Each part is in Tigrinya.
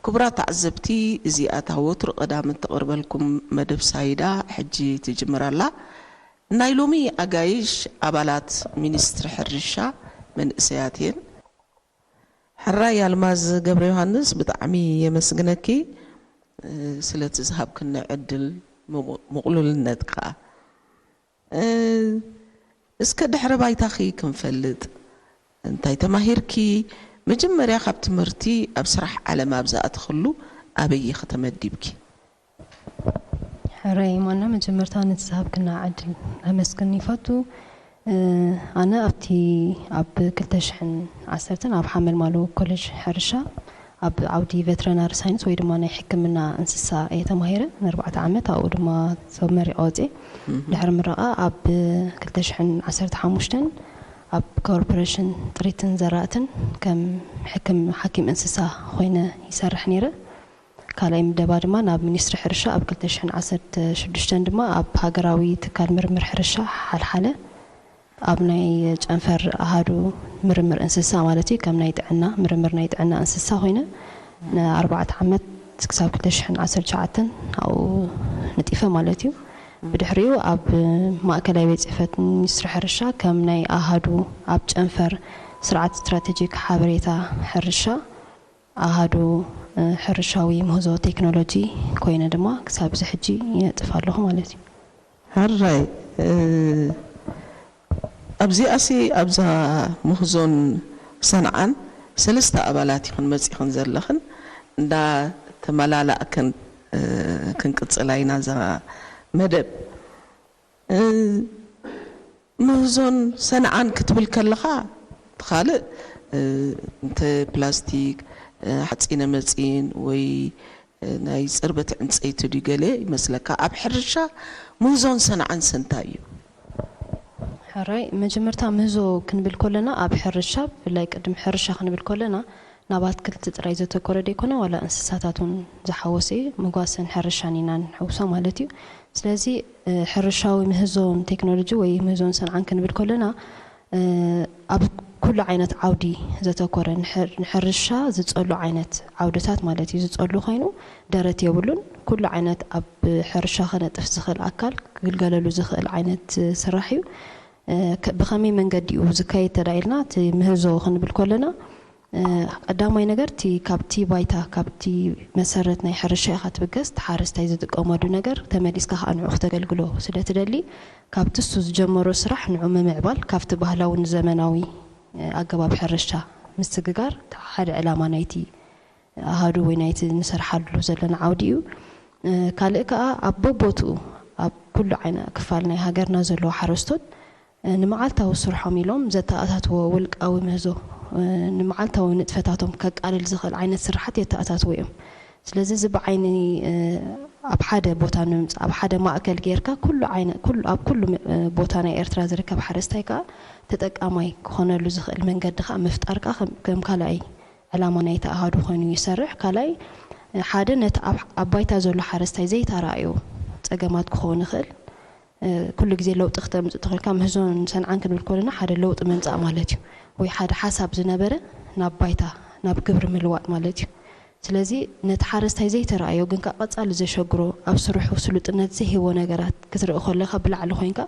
ክቡራት ተዓዘብቲ፣ እዚኣ እታ ወትሩ ቀዳም እትቐርበልኩም መደብ ሳይዳ ሕጂ ትጅምር ኣላ። ናይ ሎሚ ኣጋይሽ ኣባላት ሚኒስትሪ ሕርሻ መንእሰያት እየን። ሕራይ ኣልማዝ ገብረ ዮሃንስ፣ ብጣዕሚ የመስግነኪ፣ እ፣ ስለቲ ዝሃብክኒ ዕድል ምቑ-፣ ምቕሉልነት ከኣ። እ፣ እስከ ድሕረ ባይታኺ ክንፈልጥ፣ እንታይ ተማሂርኪ? መጀመርያ ካብ ትምህርቲ ኣብ ስራሕ ዓለም ኣብ ዝኣተኽሉ ኣበይ ኢኺ ተመዲብኪ? ሕራይ ማና፣ መጀመርታ ነቲ ዝሃብክና ዕድል ኣመስግን ይፈቱ። እ፣ ኣነ ኣብቲ ኣብ ክልተ ሽሕን ዓሰርተን ኣብ ሓመልማሎ ኮሌጅ ሕርሻ ኣብ ዓውዲ ቬተረናሪ ሳይንስ ወይ ድማ ናይ ሕክምና እንስሳ እየ ተማሂረ። ንኣርባዕተ ዓመት ኣብኡ ድማ ተመሪቐ ወፅየ። ድሕሪ ምረቓ ኣብ ክልተ ሽሕን ዓሰርተ ሓሙሽተን ኣብ ኮርፖሬሽን ጥሪትን ዘራእትን ከም ሕክም-፣ ሓኪም እንስሳ ኮይነ ይሰርሕ ነይረ። ካልኣይ ምደባ ድማ ናብ ሚኒስትሪ ሕርሻ፣ ኣብ ክልተ ሽሕን ዓሰርተ ሽዱሽተን ድማ ኣብ ሃገራዊ ትካል ምርምር ሕርሻ ሓልሓለ ኣብ ናይ ጨንፈር ኣሃዱ ምርምር እንስሳ ማለት እዩ፣ ከም ናይ ጥዕና ምርምር ናይ ጥዕና እንስሳ ኮይነ ንኣርባዕተ ዓመት ክሳብ ክልተ ሽሕን ዓሰርተ ትሽዓተን ኣብኡ ነጢፈ ማለት እዩ። ብድሕሪኡ ኣብ ማእከላይ ቤት ጽሕፈት ሚኒስትሪ ሕርሻ ከም ናይ ኣሃዱ ኣብ ጨንፈር ስርዓት ስትራቴጂክ ሓበሬታ ሕርሻ ኣሃዱ፣ እ፣ ሕርሻዊ ምህዞ ቴክኖሎጂ ኮይነ ድማ ክሳብ እዚ ሕጂ ይነጥፍ ኣለኹ ማለት እዩ። ሕራይ፣ እ፣ ኣብዚኣሲ ኣብዛ ምህዞን ሰንዓን ሰለስተ ኣባላት ኢኽን መጺኽን ዘለኽን፣ እንዳ ተመላላእክን፣ እ፣ ክንቅጽላ ኢና እዛ መደብ። እ፣ ምህዞን ሰንዓን ክትብል ከለኻ፣ እቲ ካልእ፣ እ፣ እንተ ፕላስቲክ፣ እ፣ ሓፂነ መፂን ወይ፣ እ፣ ናይ ፅርበት ዕንፀይቲ ድዩ ገለ ይመስለካ። ኣብ ሕርሻ ምህዞን ሰንዓን ሰንታይ እዩ? ሕራይ፣ መጀመርታ ምህዞ ክንብል ከለና ኣብ ሕርሻ፣ ብፍላይ ቅድሚ ሕርሻ ክንብል ከለና ናብ ኣትክልቲ ጥራይ ዘተኮረ ደይኮነ፣ ዋላ እንስሳታት እውን ዝሓወሰ እዩ። ምጓሰን ሕርሻን ኢና ንሕውሶ ማለት እዩ። ስለዚ፣ እ፣ ሕርሻዊ ምህዞን ቴክኖሎጂ ወይ ምህዞን ሰንዓን ክንብል ከለና፣ እ፣ ኣብ ኩሉ ዓይነት ዓውዲ ዘተኮረ፣ ንሕር-፣ ንሕርሻ ዝጸሉ ዓይነት ዓውድታት ማለት እዩ። ዝጸሉ ኮይኑ ደረት የብሉን። ኩሉ ዓይነት ኣብ ሕርሻ ክነጥፍ ዝኽእል ኣካል ክግልገለሉ ዝኽእል ዓይነት ስራሕ እዩ። እ፣ ከ-፣ ብኸመይ መንገዲ እዩ ዝካየድ ተዳኢልና፣ እቲ ምህዞ ክንብል ከለና፣ እ፣ ቀዳማይ ነገር እቲ ካብቲ ባይታ፣ ካብቲ መሰረት ናይ ሕርሻ ኢኻ ትብገስ፣ እቲ ሓረስታይ ዝጥቀመሉ ነገር ተመሊስካ ከዓ ንዑ ክተገልግሎ ስለ ትደሊ፣ ካብቲ እሱ ዝጀመሮ ስራሕ ንዑ ምምዕባል፣ ካብቲ ባህላዊ ንዘመናዊ፣ እ፣ ኣገባብ ሕርሻ ምስግጋር፣ እቲ ሓደ ዕላማ ናይቲ ኣሃዱ ወይ ናይቲ ንሰርሓሉ ዘለና ዓውዲ እዩ። እ፣ ካልእ ከኣ ኣብ በቦትኡ ኣብ ኩሉ ዓይነ ክፋል ናይ ሃገርና ዘለዉ ሓረስቶት፣ እ፣ ንመዓልታዊ ስርሖም ኢሎም ዘተኣታትዎ ውልቃዊ ምህዞ፣ እ፣ ንመዓልታዊ ንጥፈታቶም ከቃልል ዝኽእል ዓይነት ስራሓት የተኣታትዉ እዮም። ስለዚ እዚ ብዓይኒ፣ እ፣ ኣብ ሓደ ቦታ ንምምጻእ፣ ኣብ ሓደ ማእከል ጌርካ ኩሉ ዓይነ-፣ ኩሉ፣ ኣብ ኩሉ፣ እ፣ ቦታ ናይ ኤርትራ ዝርከብ ሓረስታይ ከኣ ተጠቃማይ ክኾነሉ ዝኽእል መንገዲ ከኣ ምፍጣር ከኣ ከም፣ ከም ካልኣይ ዕላማ ናይቲ ኣሃዱ ኮይኑ ይሰርሕ። ካልኣይ፣ ሓደ ነቲ ኣብ፣ ኣብ ባይታ ዘሎ ሓረስታይ ዘይተራእዮ ጸገማት ክኸውን ይኽእል። እ፣ ኩሉ ግዜ ለውጢ ክተምጽእ ተኾይንካ፣ ምህዞን ሰንዓን ክንብል ከለና ሓደ ለውጢ ምምጻእ ማለት እዩ። ወይ ሓደ ሓሳብ ዝነበረ ናብ ባይታ፣ ናብ ግብሪ ምልዋጥ ማለት እዩ። ስለዚ ነቲ ሓረስታይ ዘይተራእዮ ግን ከኣ ቀጻሊ ዘሸግሮ፣ ኣብ ስርሑ ስሉጥነት ዘይህቦ ነገራት ክትርኢ ከለኻ ብላዕሊ ኮይንካ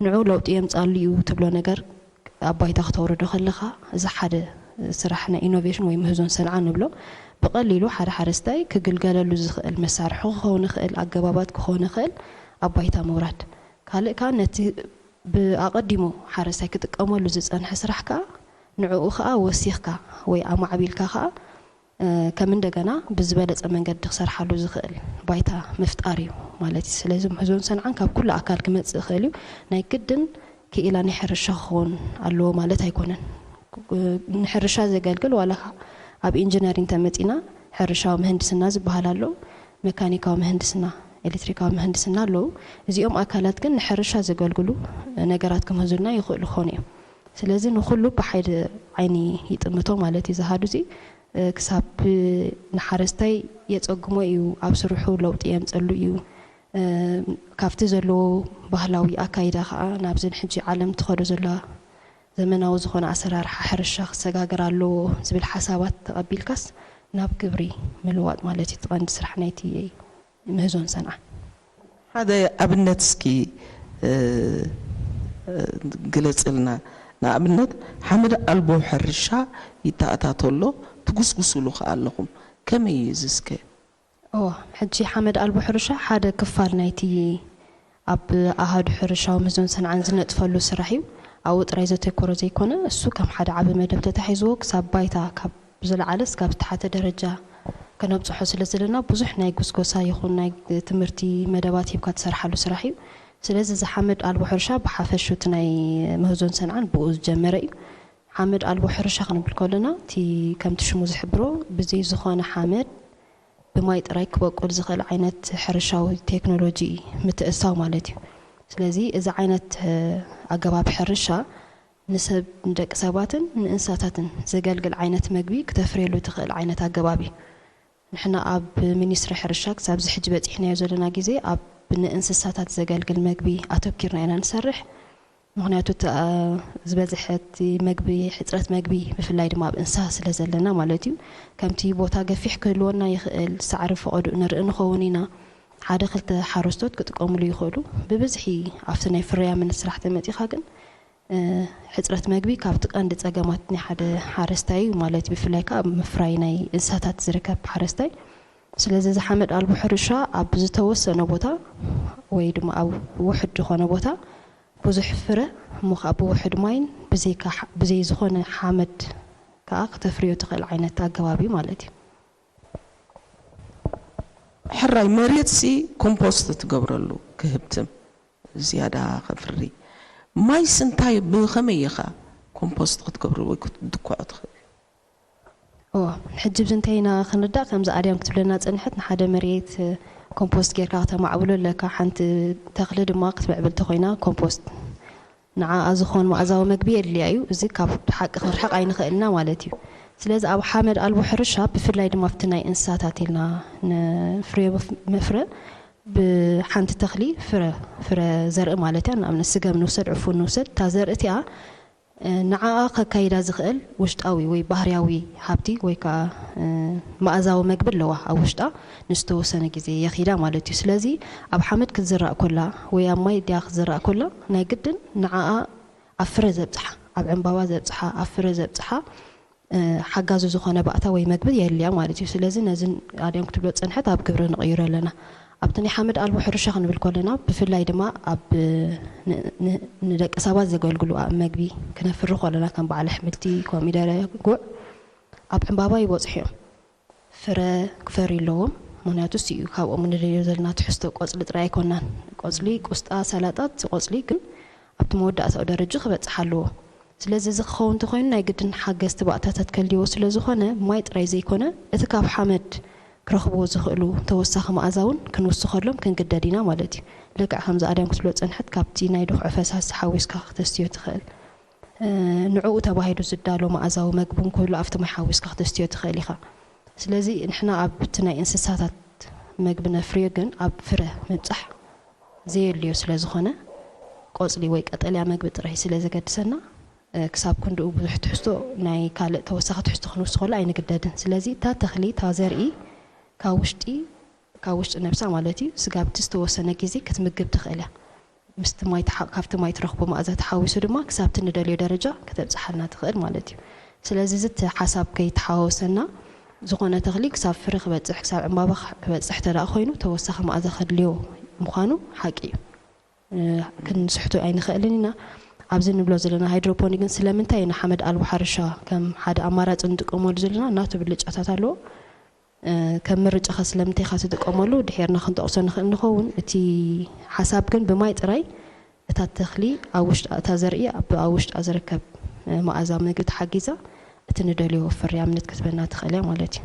ንዑ ለውጢ የምጻሉ እዩ ትብሎ ነገር ኣብ ባይታ ክተውርዶ ከለኻ፣ እዚ ሓደ ስራሕ ናይ ኢኖቬሽን ወይ ምህዞን ሰንዓ ንብሎ። ብቐሊሉ ሓደ ሓረስታይ ክግልገለሉ ዝኽእል መሳርሒ ክኸውን ይኽእል፣ ኣገባባት ክኸውን ይኽእል፣ ኣብ ባይታ ምውራድ። ካልእ ከኣ ነቲ ብኣቐዲሙ ሓረስታይ ክጥቀመሉ ዝጸንሐ ስራሕ ከኣ ንዕኡ ከኣ ወሲኽካ ወይ ኣማዕቢልካ ከኣ እ፣ ከም እንደገና ብዝበለጸ መንገዲ ክሰርሓሉ ዝኽእል ባይታ ምፍጣር እዩ ማለት እዩ። ስለዚ ምህዞን ሰንዓን ካብ ኩሉ ኣካል ክመጽእ ይኽእል እዩ። ናይ ግድን ክኢላ ናይ ሕርሻ ክኸውን ኣለዎ ማለት ኣይኮነን። እ፣ ንሕርሻ ዘገልግል ዋላ ከ-፣ ኣብ ኢንጂነሪንግ ተመጺና ሕርሻዊ ምህንድስና ዝበሃል ኣሎ፣ መካኒካዊ ምህንድስና፣ ኤሌክትሪካዊ ምህንድስና ኣለዉ። እዚኦም ኣካላት ግን ንሕርሻ ዘገልግሉ ነገራት ክምህዙልና ይኽእሉ ክኾኑ እዮም። ስለዚ ንኹሉ ብሓይደ ዓይኒ ይጥምቶ ማለት እዩ። ዝሃዱ እዚ፣ እ፣ ክሳብ ንሓረስታይ የጸግሞ እዩ፣ ኣብ ስርሑ ለውጢ የምጸሉ እዩ። እ፣ ካብቲ ዘለዎ ባህላዊ ኣካይዳ ከኣ ናብዚ ንሕጂ ዓለም ትኸዶ ዘላ ዘመናዊ ዝኾነ ኣሰራርሓ ሕርሻ ክሰጋገር ኣለዎ ዝብል ሓሳባት ተቐቢልካስ ናብ ግብሪ ምልዋጥ ማለት እዩ። እቲ ቀንዲ ስራሕ ናይቲ ምህዞን ሰንዓ። ሓደ ኣብነት እስኪ ግለጽልና። ንኣብነት ሓመድ ኣልቦ ሕርሻ ይተኣታቶ ኣሎ፣ ትጉስጉስሉ ከኣ ኣለኹም። ከመይ እዩ እዚ እስከ? እዎ፣ ሕጂ ሓመድ ኣልቦ ሕርሻ ሓደ ክፋል ናይቲ ኣብ ኣሃዱ ሕርሻዊ ምህዞን ሰንዓን ዝነጥፈሉ ስራሕ እዩ። ኣብኡ ጥራይ ዘተኮረ ዘይኮነ፣ እሱ ከም ሓደ ዓቢ መደብ ተታሒዝዎ ክሳብ ባይታ ካብ ዝለዓለ እስካብ ዝተሓተ ደረጃ ከነብጽሖ ስለ ዘለና ብዙሕ ናይ ጉስጎሳ ይኹን ናይ ትምህርቲ መደባት ሂብካ ትሰርሓሉ ስራሕ እዩ። ስለዚ እዚ ሓመድ ኣልቦ ሕርሻ ብሓፈሹ እቲ ናይ ምህዞን ሰንዓን ብኡ ዝጀመረ እዩ። ሓመድ ኣልቦ ሕርሻ ክንብል ከለና እቲ ከምቲ ሽሙ ዝሕብሮ ብዘይ ዝኾነ ሓመድ ብማይ ጥራይ ክበቁል ዝኽእል ዓይነት ሕርሻዊ ቴክኖሎጂ እዩ ምትእስሳው ማለት እዩ። ስለዚ እዚ ዓይነት ኣገባብ ሕርሻ ንሰብ ንደቂ ሰባትን ንእንስሳታትን ዘገልግል ዓይነት መግቢ ክተፍርየሉ ትኽእል ዓይነት ኣገባብ እዩ። ንሕና ኣብ ሚኒስትሪ ሕርሻ ክሳብዚ ሕጂ በፂሕናዮ ዘለና ግዜ ኣብ ንእንስሳታት ዘገልግል መግቢ ኣተኪርና ኢና ንሰርሕ። ምኽንያቱ እቲ ዝበዝሐ እቲ መግቢ ሕፅረት መግቢ ብፍላይ ድማ ኣብ እንስሳ ስለ ዘለና ማለት እዩ። ከምቲ ቦታ ገፊሕ ክህልወና ይኽእል፣ ሳዕሪ ፈቐድኡ ንርኢ ንኸውን ኢና። ሓደ ክልተ ሓረስቶት ክጥቀምሉ ይኽእሉ። ብብዝሒ ኣብቲ ናይ ፍርያምነት ስራሕ ተመፂኻ ግን ሕፅረት መግቢ ካብቲ ቀንዲ ፀገማት ናይ ሓደ ሓረስታይ እዩ ማለት እዩ። ብፍላይ ከዓ ኣብ ምፍራይ ናይ እንስሳታት ዝርከብ ሓረስታይ። ስለዚ እዚ ሓመድ ኣልቦ ሕርሻ ኣብ ዝተወሰነ ቦታ ወይ ድማ ኣብ ውሕድ ዝኾነ ቦታ ብዙሕ ፍረ እሞ ከዓ ብውሕድ ማይን ብዘይካ ብዘይ ዝኾነ ሓመድ ከዓ ክተፍርዮ ትኽእል ዓይነት ኣገባብ እዩ ማለት እዩ። ሕራይ መሬት ሲ ኮምፖስት ትገብረሉ ክህብትም ዝያዳ ከፍሪ ማይ ስንታይ ብኸመይ ኢኻ ኮምፖስት ክትገብሩ ወይ ክትድክዖ ትኽእል? እዎ፣ ሕጂ ብዚ እንተይና ክንርዳእ ከምዚ ኣድያም ክትብለና ጸንሐት ንሓደ መሬት ኮምፖስት ጌርካ ክተማዕብሎ ኣለካ። ሓንቲ ተኽሊ ድማ ክትምዕብል ተኾይና ኮምፖስት ንዓኣ ዝኾን መኣዛዊ መግቢ የድልያ እዩ። እዚ ካብ ሓቂ ክንርሕቕ ኣይንኽእልና ማለት እዩ። ስለዚ ኣብ ሓመድ ኣልቦ ሕርሻ ብፍላይ ድማ ኣብቲ ናይ እንስሳታት ኢልና ንፍርዮ መፍረ ብሓንቲ ተኽሊ ፍረ ፍረ ዘርኢ ማለት እያ። ንኣብነት ስገም ንውሰድ፣ ዕፉን ንውሰድ። እታ ዘርኢ እቲኣ ንዓኣ ከካይዳ ዝኽእል ውሽጣዊ ወይ ባህርያዊ ሃብቲ ወይ ከዓ መኣዛዊ መግቢ ኣለዋ ኣብ ውሽጣ ንዝተወሰነ ግዜ የኺዳ ማለት እዩ። ስለዚ ኣብ ሓመድ ክትዝራእ ኮላ ወይ ኣብ ማይ ድያ ክትዝራእ ኮላ ናይ ግድን ንዓኣ ኣብ ፍረ ዘብፅሓ ኣብ ዕምባባ ዘብፅሓ ኣብ ፍረ ዘብፅሓ ሓጋዚ ዝኾነ ባእታ ወይ መግቢ የድልያ ማለት እዩ። ስለዚ ነዚ ኣድያም ክትብሎ ዝፀንሐት ኣብ ግብሪ ንቕይሮ ኣለና። ኣብቲ ናይ ሓመድ ኣልቦ ሕርሻ ክንብል ከለና ብፍላይ ድማ ኣብ ንደቂ ሰባት ዘገልግሉ መግቢ ክነፍሪ ከለና ከም በዓል ኣሕምልቲ፣ ኮሚደረ፣ ጉዕ ኣብ ዕምባባ ይበፅሑ እዮም። ፍረ ክፈርዩ ኣለዎም። ምክንያቱ እሱ እዩ ካብኦም ንደልዮ ዘለና ትሕዝቶ ቆፅሊ ጥራይ ኣይኮናን። ቆፅሊ፣ ቁስጣ፣ ሰላጣ እቲ ቆፅሊ ግን ኣብቲ መወዳእታዊ ደረጃ ክበፅሕ ኣለዎ። ስለዚ እዚ ክኸውን እንተኾይኑ ናይ ግድን ሓገዝቲ ባእታታት ከልድይዎ ስለ ዝኾነ ማይ ጥራይ ዘይኮነ እቲ ካብ ሓመድ ክረኽብዎ ዝኽእሉ ተወሳኺ መኣዛ እውን ክንውስኸሎም ክንግደድ ኢና ማለት እዩ። ልክዕ ከምዚ ኣድያም ክትብሎ ዝፀንሐት ካብቲ ናይ ድኹዒ ፈሳሲ ሓዊስካ ክተስትዮ ትኽእል። ንዕኡ ተባሂሉ ዝዳሎ መኣዛዊ መግቢ እውን ክህሉ ኣብቲ ማይ ሓዊስካ ክተስትዮ ትኽእል ኢኻ። ስለዚ ንሕና ኣብቲ ናይ እንስሳታት መግቢ ነፍርዮ ግን ኣብ ፍረ ምብፃሕ ዘየድልዮ ስለ ዝኾነ ቆፅሊ ወይ ቀጠልያ መግቢ ጥራይ ስለ ዘገድሰና ክሳብ ክንድኡ ብዙሕ ትሕዝቶ ናይ ካልእ ተወሳኺ ትሕዝቶ ክንውስኸሉ ኣይንግደድን። ስለዚ እታ ተኽሊ እታ ዘርኢ ካብ ውሽጢ ካብ ውሽጢ ነብሳ ማለት እዩ ስጋብቲ ዝተወሰነ ግዜ ክትምግብ ትኽእል እያ። ምስቲ ማይ ተሓ- ካብቲ ማይ ትረኽቦ መኣዛ ተሓዊሱ ድማ ክሳብቲ ንደልዮ ደረጃ ከተብፅሓልና ትኽእል ማለት እዩ። ስለዚ እዚ እቲ ሓሳብ ከይተሓወሰና ዝኾነ ተኽሊ ክሳብ ፍረ ክበፅሕ ክሳብ ዕምባባ ክበፅሕ ተደኣ ኮይኑ ተወሳኺ መኣዛ ከድልዮ ምዃኑ ሓቂ እዩ። ክንስሕቶ ኣይንኽእልን ኢና። ኣብዚ ንብሎ ዘለና ሃይድሮፖኒክ ግን ስለምንታይ ኢና ሓመድ ኣልቦ ሓርሻ ከም ሓደ ኣማራፂ ንጥቀመሉ ዘለና ናቱ ብልጫታት ኣለዎ። ከም ምርጫኻ ስለምንታይ ኢኻ ትጥቀመሉ ድሒርና ክንጠቕሶ ንኽእል ንኸውን። እቲ ሓሳብ ግን ብማይ ጥራይ እታ ተኽሊ ኣብ ውሽጣ እታ ዘርኢ ኣብ ውሽጣ ዝርከብ መኣዛ ምግቢ ተሓጊዛ እቲ ንደልዮ ፍርያምነት ክትበና ትኽእል እያ ማለት እዩ።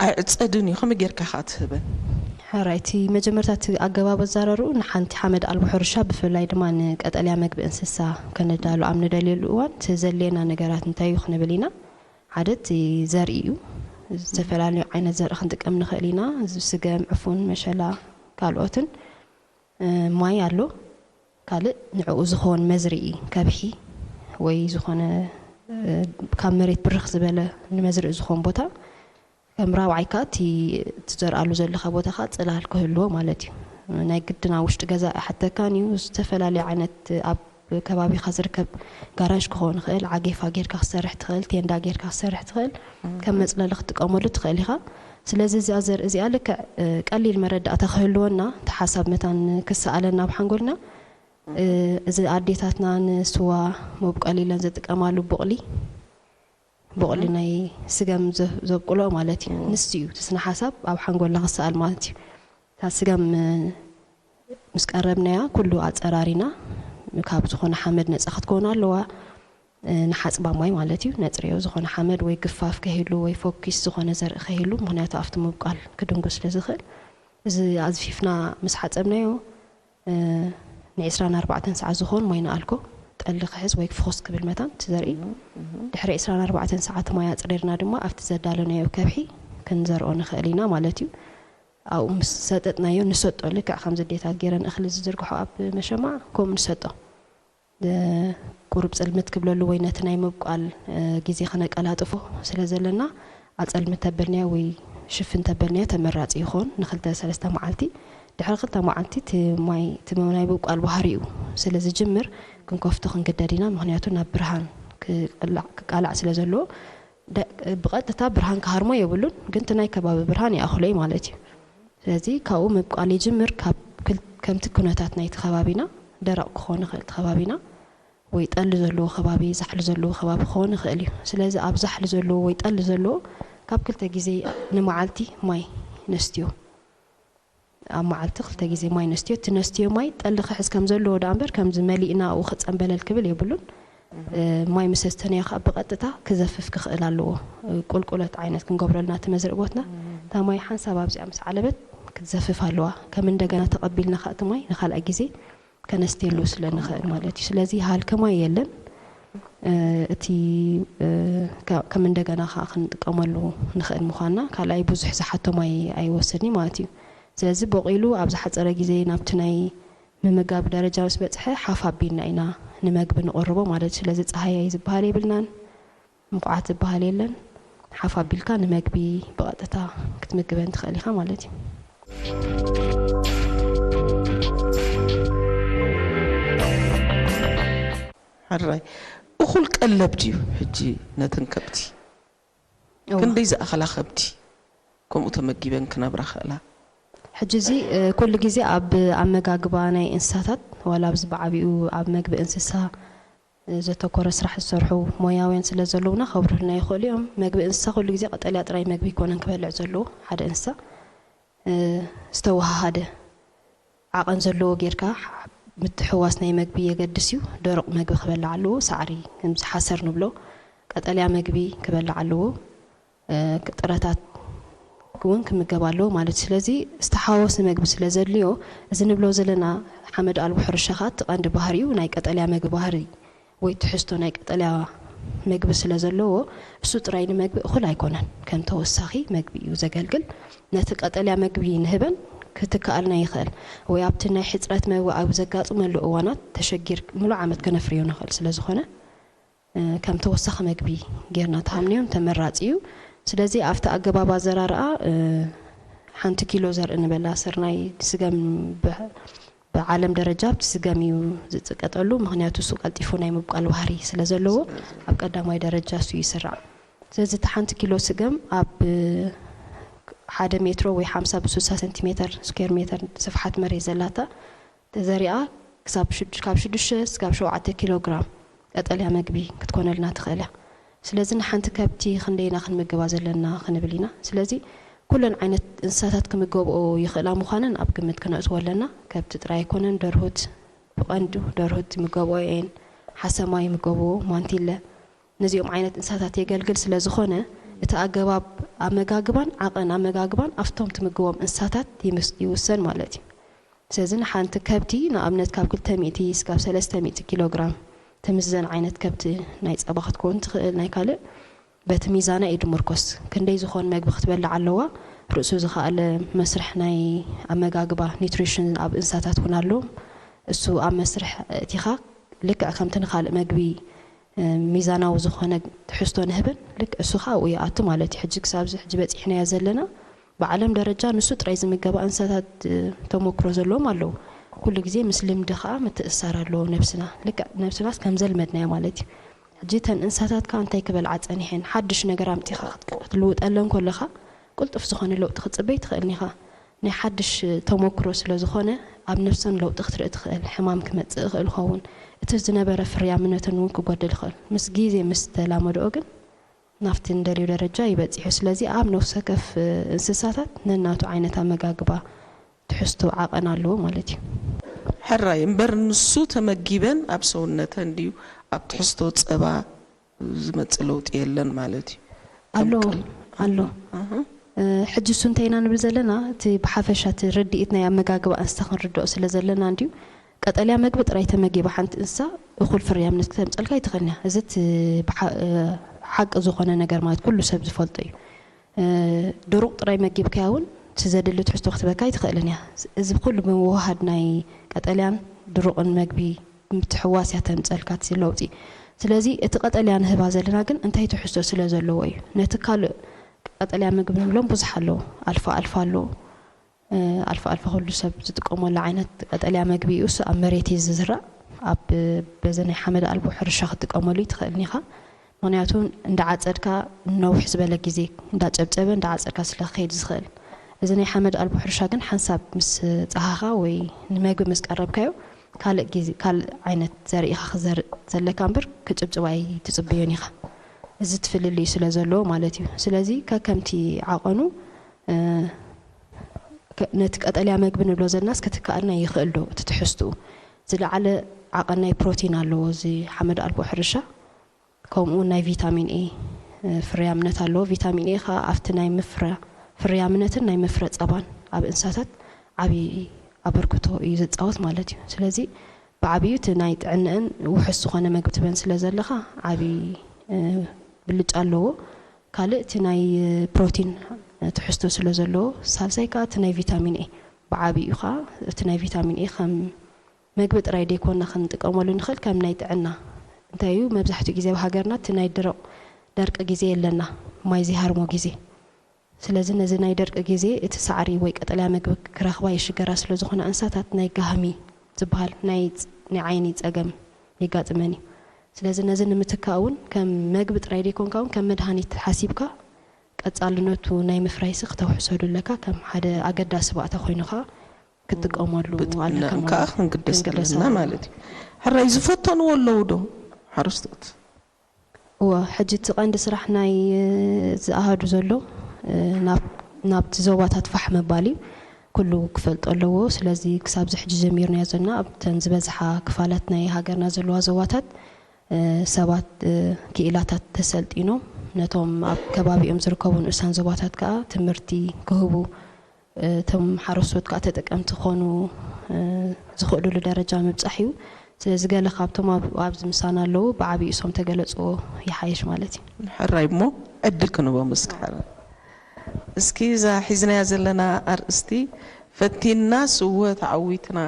ኣይዕፀድን እዩ ከመይ ጌርካ ኸዓ ትህበን? ሕራይ እቲ መጀመርታ እቲ ኣገባብ ኣዛራርኡ ንሓንቲ ሓመድ ኣልቦ ሕርሻ ብፍላይ ድማ ንቀጠልያ መግቢ እንስሳ ከነዳሉ ኣብ ንደልየሉ እዋን እቲ ዘድልየና ነገራት እንታይ እዩ ክንብል ኢና። ሓደ እቲ ዘርኢ እዩ። ዝተፈላለዩ ዓይነት ዘርኢ ክንጥቀም ንኽእል ኢና። እዚ ስገም፣ ዕፉን፣ መሸላ፣ ካልኦትን። ማይ ኣሎ። ካልእ ንዕኡ ዝኸውን መዝርኢ ከብሒ ወይ ዝኾነ ካብ መሬት ብርኽ ዝበለ ንመዝርእ ዝኾን ቦታ ከም ራብዓይ ከኣ እቲ ትዘርኣሉ ዘለኻ ቦታ ከኣ ጽላል ክህልዎ ማለት እዩ። ናይ ግድን ኣብ ውሽጢ ገዛ ኣይሓተካን እዩ። ዝተፈላለዩ ዓይነት ኣብ ከባቢኻ ዝርከብ ጋራዥ ክኸውን ይኽእል፣ ዓጌፋ ጌርካ ክሰርሕ ትኽእል፣ ቴንዳ ጌርካ ክሰርሕ ትኽእል፣ ከም መጽለሊ ክትጥቀመሉ ትኽእል ኢኻ። ስለዚ እዚኣ ዘርኢ እዚኣ ልክዕ ቀሊል መረዳእታ ክህልወና፣ እቲ ሓሳብ መታን ክሰኣለና ኣብ ሓንጎልና፣ እዚ ኣዴታትና ንስዋ መብቆሊ ኢለን ዝጥቀማሉ ቡቕሊ፣ ቡቕሊ ናይ ስገም ዘብቁሎ ማለት እዩ። ንሱ እዩ እቲ ስነ ሓሳብ ኣብ ሓንጎልና ክሰኣል ማለት እዩ። እታ ስገም ምስ ቀረብናያ ኩሉ ኣጸራሪና ካብ ዝኾነ ሓመድ ነጻ ክትከውን ኣለዋ። ንሓጽባ ማይ ማለት እዩ። ነጽርዮ ዝኾነ ሓመድ ወይ ግፋፍ ከይህሉ ወይ ፎኪስ ዝኾነ ዘርኢ ከይህሉ፣ ምኽንያቱ ኣብቲ ምብቃል ክድንጉ ስለ ዝኽእል። እዚ ኣዝፊፍና ምስ ሓጸብናዮ ን24 ሰዓት ዝኾን ማይ ንኣልኮ ጠሊ ክሕዝ ወይ ፍኹስ ክብል መታን እቲ ዘርኢ። ድሕሪ 24 ሰዓት ማይ ኣጽሪርና ድማ ኣብቲ ዘዳለናዮ ከብሒ ክንዘርኦ ንኽእል ኢና ማለት እዩ። ኣብኡ ምስ ሰጠጥናዮ ንሰጦ፣ ልክዕ ከም ዘዴታት ገይረን እኽሊ ዝዝርግሖ ኣብ መሸማዕ ከምኡ ንሰጦ። ቁሩብ ጽልምት ክብለሉ ወይ ነቲ ናይ ምብቋል ግዜ ክነቀላጥፎ ስለ ዘለና፣ ኣጸልሚ ተበልናዮ ወይ ሽፍን ተበልናዮ ተመራጺ ይኾን። ንክልተ ሰለስተ መዓልቲ፣ ድሕሪ ክልተ መዓልቲ እቲ ማይ፣ እቲ ናይ ምብቋል ባህሪኡ ስለ ዝጅምር ክንከፍቶ ክንግደድ ኢና። ምኽንያቱ ናብ ብርሃን ክቅላዕ፣ ክቃላዕ ስለ ዘለዎ፣ ደ-፣ ብቐጥታ ብርሃን ክሃርሞ የብሉን፣ ግን እቲ ናይ ከባቢ ብርሃን ይኣኽሎ እዩ ማለት እዩ። ስለዚ ካብኡ ምብቋል ይጅምር፣ ካብ ክል-፣ ከምቲ ኩነታት ናይቲ ከባቢና፣ ደረቕ ክኾን ይኽእል እቲ ከባቢና፣ ወይ ጠሊ ዘለዎ ከባቢ፣ ዛሕሊ ዘለዎ ከባቢ ክኾን ይኽእል እዩ። ስለዚ ኣብ ዛሕሊ ዘለዎ ወይ ጠሊ ዘለዎ ካብ ክልተ ግዜ ንመዓልቲ ማይ ነስትዮ። ኣብ መዓልቲ ክልተ ግዜ ማይ ነስትዮ። እቲ ነስትዮ ማይ ጠሊ ክሕዝ ከም ዘለዎ ደኣ እምበር፣ ከምዚ መሊእና ኣብኡ ክጸንበለል ክብል የብሉን። እ፣ ማይ ምስ ሰስተንዮ ከኣ ብቐጥታ ክዘፍፍ ክኽእል ኣለዎ። እ፣ ቁልቁለት ዓይነት ክንገብረልና እቲ መዝርእ ቦትና። እታ ማይ ሓንሳብ ኣብዚኣ ምስ ዓለበት ክትዘፍፍ ኣለዋ። ከም እንደገና ተቐቢልና ከኣ እቲ ማይ ንኻልኣይ ግዜ ከነስትየሉ ስለ ንኽእል ማለት እዩ። ስለዚ ሃልኪ ማይ የለን። እ፣ እቲ፣ እ፣ ከ-፣ ከም እንደገና ከኣ ክንጥቀመሉ ንኽእል ምዃንና። ካልኣይ ብዙሕ ዝሓቶ ማይ ኣይወስድን እዩ ማለት እዩ። ስለዚ በቂሉ ኣብ ዝሓጸረ ግዜ ናብቲ ናይ ምምጋብ ደረጃ ምስ በጽሐ ሓፍ ኣቢልና ኢና ንመግቢ ንቕርቦ ማለት እዩ። ስለዚ ጸሃያይ ዝበሃል የብልናን፣ ምቑዓት ዝበሃል የለን። ሓፍ ኣቢልካ ንመግቢ ብቐጥታ ክትምግበን ትኽእል ኢኻ ማለት እዩ። ሕራይ፣ እኹል ቀለብ ድዩ ሕጂ ነተን ከብቲ? እዋ። ክንደይ ዝኣኸላ ከብቲ ከምኡ ተመጊበን ክነብራ ክእላ? ሕጂ እዚ፣ እ፣ ኩሉ ግዜ ኣብ ኣመጋግባ ናይ እንስሳታት፣ ዋላ ኣብዚ ብዓቢኡ ኣብ መግቢ እንስሳ፣ እ፣ ዘተኮረ ስራሕ ዝሰርሑ ሞያውያን ስለ ዘለዉና ከብርሁልና ይኽእሉ እዮም። መግቢ እንስሳ ኩሉ ግዜ ቀጠልያ ጥራይ መግቢ ኣይኮነን ክበልዕ ዘለዎ ሓደ እንስሳ። እ፣ ዝተወሃሃደ ዓቐን ዘለዎ ጌርካ ምትሕውዋስ ናይ መግቢ የገድስ እዩ። ደረቕ መግቢ ክበልዕ ኣለዎ። ሳዕሪ፣ ከምዚ ሓሰር ንብሎ፣ ቀጠልያ መግቢ ክበልዕ ኣለዎ። እ፣ ጥረታት እውን ክምገብ ኣለዎ ማለት እዩ። ስለዚ ዝተሓዋወሰ መግቢ ስለ ዘድልዮ፣ እዚ ንብሎ ዘለና ሓመድ ኣልቦ ሕርሻ ኸኣ እቲ ቀንዲ ባህሪኡ ናይ ቀጠልያ መግቢ ባህሪ ወይ ትሕዝቶ ናይ ቀጠልያ መግቢ ስለ ዘለዎ፣ እሱ ጥራይ ንመግቢ እኹል ኣይኮነን። ከም ተወሳኺ መግቢ እዩ ዘገልግል። ነቲ ቀጠልያ መግቢ ንህበን ክትከኣልና ይኽእል። ወይ ኣብቲ ናይ ሕጽረት መግቢ ኣብ ዘጋጥመሉ እዋናት ተሸጊር ምሉእ ዓመት ከነፍርዮ ንኽእል ስለ ዝኾነ፣ እ፣ ከም ተወሳኺ መግቢ ጌርና ተሃምንዮን ተመራጺ እዩ። ስለዚ ኣብቲ ኣገባብ ኣዘራርኣ፣ እ፣ ሓንቲ ኪሎ ዘርኢ ንበላ ስርናይ ስገም ብ-፣ ብዓለም ደረጃ ኣብቲ ስገም እዩ ዝጥቀጠሉ። ምኽንያቱ እሱ ቀልጢፉ ናይ ምብቃል ባህሪ ስለ ዘለዎ ኣብ ቀዳማይ ደረጃ እሱ ይስራዕ። ስለዚ እቲ ሓንቲ ኪሎ ስገም ኣብ ሓደ ሜትሮ ወይ ሓምሳ ብ ስሳ ሰንቲሜተር ስኩዌር ሜተር ስፍሓት መሬት ዘላታ ተዘሪኣ ክሳብ ሽድ-፣ ካብ ሽዱሽተ ክሳብ ሸውዓተ ኪሎ ግራም ቀጠልያ መግቢ ክትኮነልና ትኽእል እያ። ስለዚ ንሓንቲ ከብቲ ክንደይና ክንምግባ ዘለና ክንብል ኢና። ስለዚ ኩለን ዓይነት እንስሳታት ክምገብኦ ይኽእላ ምዃነን ኣብ ግምት ክነእትዎ ኣለና። ከብቲ ጥራይ ኣይኮነን፣ ደርሁት ብቐንዱ ደርሁት ይምገብኦ እየን። ሓሰማ ይምገብዎ፣ ማንቲለ። ነዚኦም ዓይነት እንስሳታት የገልግል ስለ ዝኾነ፣ እቲ ኣገባብ ኣመጋግባን ዓቐን ኣመጋግባን ኣብቶም ትምግቦም እንስሳታት ይምስ-፣ ይውሰን ማለት እዩ። ስለዚ ንሓንቲ ከብቲ ንኣብነት ካብ ክልተ ሚእቲ እስካብ ሰለስተ ሚእቲ ኪሎ ግራም ትምዘን ዓይነት ከብቲ ናይ ጸባ ክትከውን ትኽእል፣ ናይ ካልእ በቲ ሚዛና እዩ ድምርኮስ። ክንደይ ዝኾን መግቢ ክትበልዕ ኣለዋ፣ ርእሱ ዝኸኣለ መስርሕ ናይ ኣመጋግባ ኒውትሪሽን ኣብ እንስሳታት እውን ኣሎ። እሱ ኣብ መስርሕ እቲኻ ልክዕ ከምቲ ንኻልእ መግቢ ሚዛናዊ ዝኾነ ትሕዝቶ ንህብን ልክ እሱ ከዓ ኣብኡ ይኣቱ ማለት እዩ። ሕጂ ክሳብዚ ሕጂ በፂሕናዮ ዘለና ብዓለም ደረጃ ንሱ ጥራይ ዝምገባ እንስሳታት ተሞክሮ ዘለዎም ኣለዉ። ኩሉ ግዜ ምስ ልምዲ ከዓ ምትእሳር ኣለዎ ነብስና። ልክዕ ነብስናስ ከም ዘልመድናዮ ማለት እዩ። ሕጂ እተን እንስሳታት ከዓ እንታይ ክበልዓ ፀኒሐን ሓድሽ ነገር ኣምፂኻ ክትልውጠለን ከለኻ ቅልጡፍ ዝኾነ ለውጢ ክትፅበይ ትኽእል ኒኻ። ናይ ሓድሽ ተሞክሮ ስለ ዝኾነ ኣብ ነብሰን ለውጢ ክትርኢ ትኽእል፣ ሕማም ክመፅእ ይኽእል ይኸውን፣ እቲ ዝነበረ ፍርያምነተን እውን ክጎድል ይኽእል። ምስ ግዜ ምስ ተላመድኦ ግን ናብቲ እንደልዮ ደረጃ ይበፅሑ። ስለዚ ኣብ ነፍሰ ከፍ እንስሳታት ነናቱ ዓይነት ኣመጋግባ ትሕዝቶ ዓቐን ኣለዎ ማለት እዩ። ሕራይ እምበር ንሱ ተመጊበን ኣብ ሰውነተን ድዩ ኣብ ትሕዝቶ ፀባ ዝመፅእ ለውጢ የለን ማለት እዩ። ኣሎ ኣሎ። ሕጂ እሱ እንታይ ኢና ንብል ዘለና? እቲ ብሓፈሻ እቲ ርድኢት ናይ ኣመጋግባ እንስሳ ክንርድኦ ስለ ዘለና እንድዩ። ቀጠልያ መግቢ ጥራይ ተመጊባ ሓንቲ እንስሳ እኹል ፍርያምነት ክተምፀልካ ኣይትኽእልን እያ። እዚ እቲ ሓቂ ዝኾነ ነገር ማለት ኩሉ ሰብ ዝፈልጦ እዩ። ድሩቕ ጥራይ መጊብካያ እውን እቲ ዘድሊ ትሕዝቶ ክትበካ ኣይትኽእልን እያ። እዚ ኩሉ ብምውህሃድ ናይ ቀጠልያን ድሩቕን መግቢ ምትሕውዋስ እያ ተምፀልካ እቲ ለውጢ። ስለዚ እቲ ቀጠልያ ንህባ ዘለና ግን እንታይ ትሕዝቶ ስለ ዘለዎ እዩ። ነቲ ካልእ ቀጠልያ ምግቢ ንብሎም ብዙሕ ኣለዉ። ኣልፋ ኣልፋ ኣለዉ። ኣልፋ ኣልፋ ኩሉ ሰብ ዝጥቀመሉ ዓይነት ቀጠልያ መግቢ እዩ። እሱ ኣብ መሬት እዩ ዝዝራእ። ኣብ በዚ ናይ ሓመድ ኣልቦ ሕርሻ ክትጥቀመሉ ትኽእል ኢኻ። ምኽንያቱ እንዳዓፀድካ ነውሕ ዝበለ ግዜ እንዳጨብጨበ እንዳዓፀድካ ስለ ክኸይድ ዝኽእል። እዚ ናይ ሓመድ ኣልቦ ሕርሻ ግን ሓንሳብ ምስ ፃሃኻ ወይ ንመግቢ ምስ ቀረብካዮ ካልእ ግዜ ካልእ ዓይነት ዘርኢ ኢኻ ክዘርእ ዘለካ እምበር ክጭብጭብ ኣይትፅበዮን ኢኻ። እዚ ትፍልልዩ ስለ ዘለዎ ማለት እዩ። ስለዚ ከከምቲ ዓቐኑ ነቲ ቀጠልያ መግቢ ንብሎ ዘለናስ ክትከኣልና ይኽእል ዶ? እቲ ትሕዝትኡ ዝለዓለ ዓቐን ናይ ፕሮቲን ኣለዎ እዚ ሓመድ ኣልቦ ሕርሻ። ከምኡ እውን ናይ ቪታሚን ኤ ፍርያምነት ኣለዎ። ቪታሚን ኤ ከዓ ኣብቲ ናይ ምፍረ ፍርያምነትን ናይ ምፍረ ፀባን ኣብ እንስሳታት ዓብዪ ኣበርክቶ እዩ ዝፃወት ማለት እዩ። ስለዚ ብዓብዩ እቲ ናይ ጥዕንአን ውሑስ ዝኾነ መግቢ ትበን ስለ ዘለኻ ዓብዪ ብልጫ ኣለዎ። ካልእ እቲ ናይ ፕሮቲን ትሕዝቶ ስለ ዘለዎ፣ ሳልሳይ ከዓ እቲ ናይ ቪታሚን ኤ ብዓብዩ ከዓ እቲ ናይ ቪታሚን ኤ ከም መግቢ ጥራይ ደይኮና ክንጥቀመሉ ንኽእል ከም ናይ ጥዕና እንታይ እዩ መብዛሕትኡ ግዜ ኣብ ሃገርና እቲ ናይ ድርቕ ደርቂ ግዜ የለና ማይ ዘይሃርሞ ግዜ ስለዚ ነዚ ናይ ደርቂ ግዜ እቲ ሳዕሪ ወይ ቀጠልያ መግቢ ክረኽባ ይሽገራ ስለ ዝኾና እንስሳታት ናይ ጋህሚ ዝበሃል ናይ ናይ ዓይኒ ጸገም የጋጥመን እዩ። ስለዚ ነዚ ንምትካእ እውን ከም መግቢ ጥራይ ደይኮንካ እውን ከም መድሃኒት ሓሲብካ ቀጻልነቱ ናይ ምፍራይሲ ክተውሕሰሉ ኣለካ ከም ሓደ ኣገዳሲ ባእታ ኮይኑ ከዓ ክትጥቀመሉ ኣለካ ብጥዕናን ከዓ ክንግደስ ኣለና ማለት እዩ። ሕራይ ዝፈተንዎ ኣለዉ ዶ ሓረስቶት? እወ ሕጂ እቲ ቀንዲ ስራሕ ናይ ዝኣሃዱ ዘሎ ናብቲ ዞባታት ፋሕ ምባል እዩ። ኩሉ ክፈልጦ ኣለዎ። ስለዚ ክሳብ ዝሕጂ ጀሚርናዮ ዘለና ኣብተን ዝበዝሓ ክፋላት ናይ ሃገርና ዘለዋ ዞባታት ሰባት ክኢላታት ተሰልጢኖም ነቶም ኣብ ከባቢኦም ዝርከቡ ንኡሳን ዞባታት ከዓ ትምህርቲ ክህቡ እቶም ሓረስቶት ከዓ ተጠቀምቲ ክኾኑ ዝኽእሉሉ ደረጃ ምብፃሕ እዩ። ስለዚ ገለ ካብቶም ኣብዚ ምሳና ኣለዉ ብዓብዩ እሶም ተገለፅዎ ይሓይሽ ማለት እዩ። ሕራይ እሞ ዕድል ክንቦም እስኪ ሓራ እስኪ እዛ ሒዝናያ ዘለና ኣርእስቲ ፈቲንና ስወ ተዓዊትና